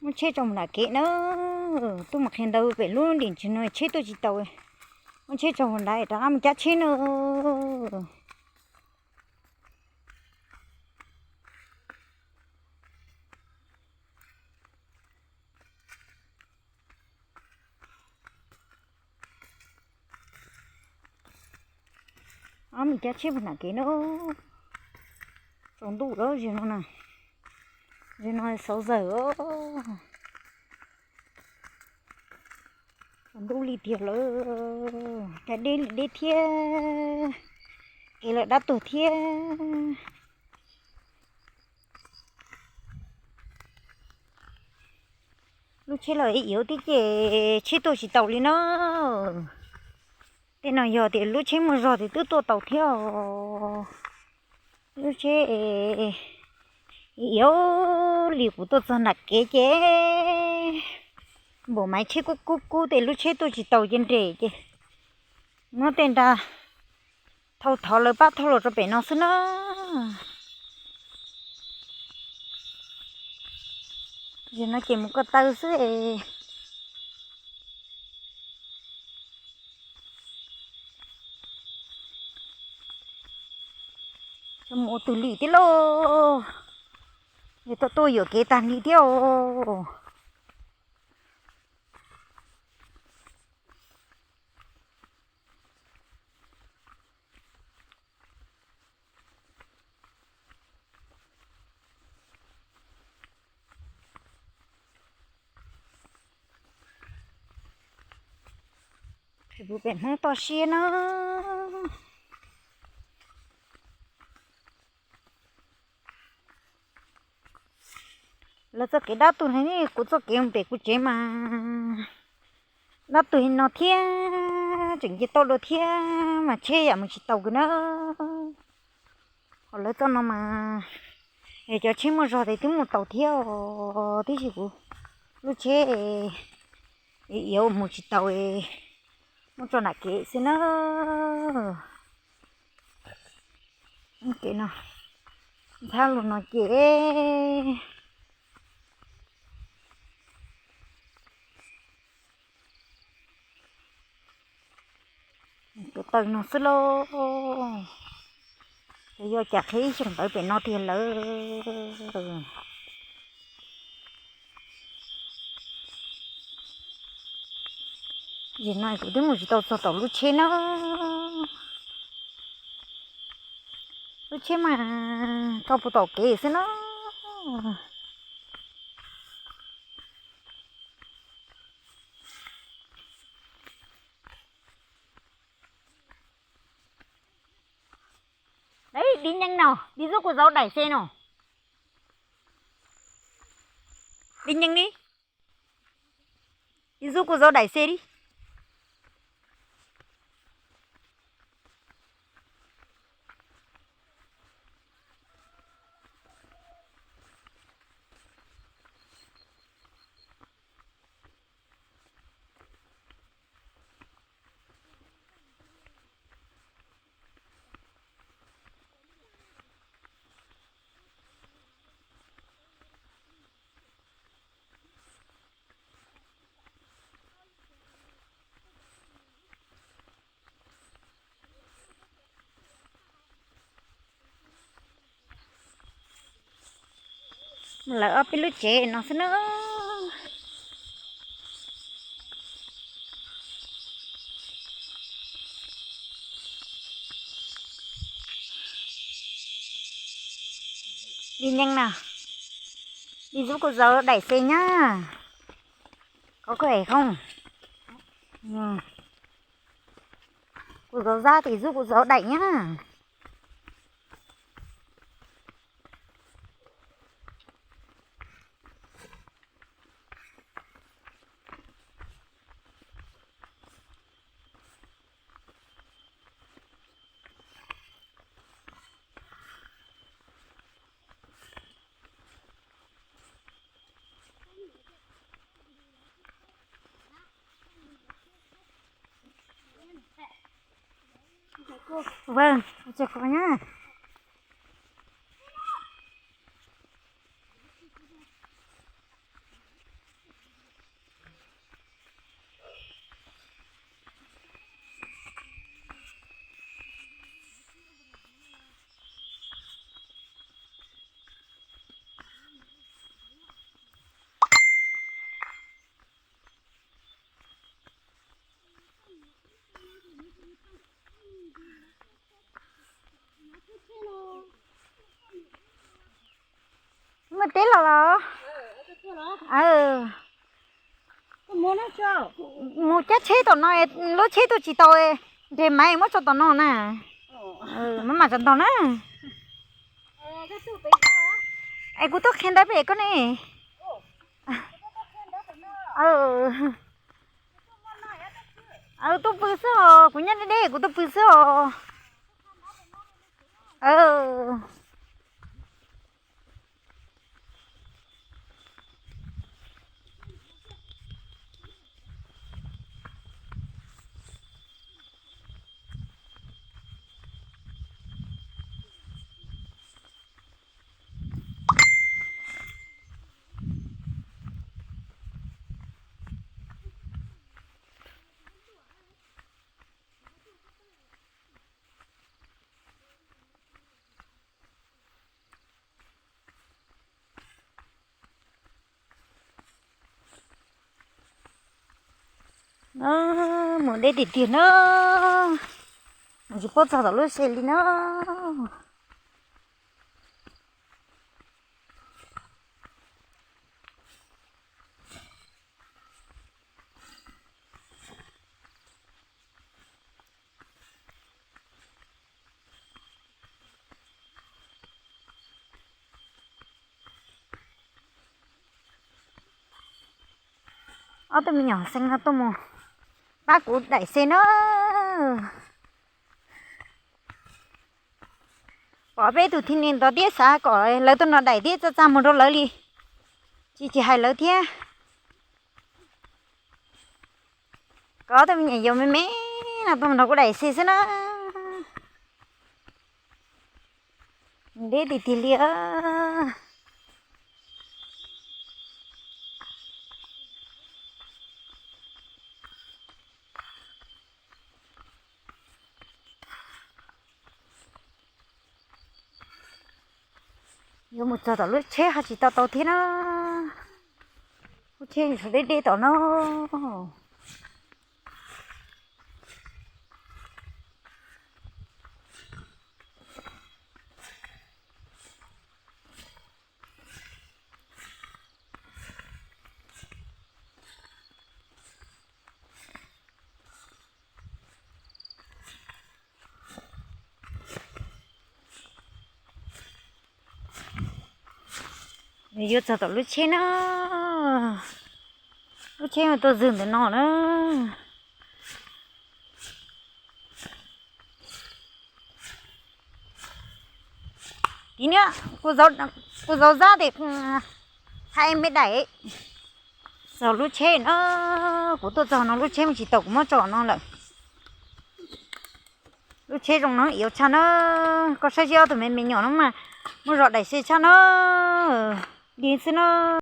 Muab tsheb tso mus nram kev na. Tuaj mus qhia ntawv pem lub dim ntsis no tsheb tuaj tsis tau. Muab tsheb tso mus nrad rov qab mus cab tsheb na. Ob me cab tsheb puag nram kev na. Tsaus ntuj lawm, zim no na, zim no xaus zawm. Tsaus ntuj li tiag lawm, cas deb li deb thiab, kev lawm dab tuag thiab. Lub tsheb los ib yam tib ces tsheb tuaj tsis tau li na. Tej no yog tias lub tsheb muaj zog ces twb tuaj tau thiab os. Lub tsheb ib yam li kuv tuaj txog nram kev ces npaum mas tsheb kub kub kub ces lub tsheb tuaj tsis tau ces nres ces muab tej nra thau thov lawv pab thauj los rau pem no xwb na. Zim no ces mus ko taw xwb es. Mus ua twg li thiab lauj, yog tuaj tuaj yuam kev tag li thiab os. Qhia kuv pem Hmoob toj siab na. Lawv txoj kev dab tuag ne, kuv txoj kev mus pem kuv tsev mas dab tuag no thiab, tseem nce toj dua thiab mas tsheb yam mus tsis tau kawg na. Ho lawv txoj no mas cov tsheb muaj zog ces twb mus tau thiab os, tiam sis kuv lub tsheb yuav mus tsis tau, muab tso nram kev xwb na. Kev no, ntxhab lus no ces tus taw no xwb lauj. Ces yuav cas qhib ib xyoos ntawv pem no tiag lawm. Yim no kuv twb mus tsis tau txog tom lub tsheb na. Lub tsheb mas tso puag tom kev xwb na. Dib nyeej no, dib zub kuv zaub daim xe no. Dib nyeej ni, dib zub kuv zaub daim xe li. Lawv ob peb lub tsev no xwb na. Dib nyeej na, dib zub kuv zaub daim xe nyab. Koj koj es khoom, kuv zaub zab tis zub kuv zaub daim nyab. Vâng, chào các bạn nhá. Muaj teb los los. Mus cab tsheb tom no, lub tsheb tuaj tsis tau, nres maiv muab tso tom no na. Maj mam sawv ntog na. Es kuv tuaj qhia ntawv pem koj ne. Tuaj pw xwb os, kuv nyob deb deb kuv tuaj pw xwb os. Mus deb tiag tiag na, tsis paub txog tom lub tsheb li na. Ob tug me nyuam xeeb no tuaj mus pab kuv daim xeb na. Pom peb tug thib ni ntov thiab xav kom lawv tuaj nrog daim thiab txaj txaj muag rau lawv li, tsis tsis hais lawv thiab. Kom ob tug me nyuam yaus me me no tuaj nrog kuv daim xeb xwb na. Deb tiag tiag li. Yuav mus txog tom lub tsheb ho tsis tau tau thiab na. Lub tsheb tseem deb deb tom no. Yuav txog tom lub tsheb na. Lub tsheb mas tuaj zwg ntawm no na. Tiv niab, kuv zauv zab tes thaij me daim. Txog lub tsheb na, kuv tuaj txog no lub tsheb mas tsis tau kuv muab tso no lawm. Lub tsheb zoo no yuav tshaj na, koj saib seb ob tug me me nyuam no mas muaj zog daim xeb tshaj na. Li xwb na.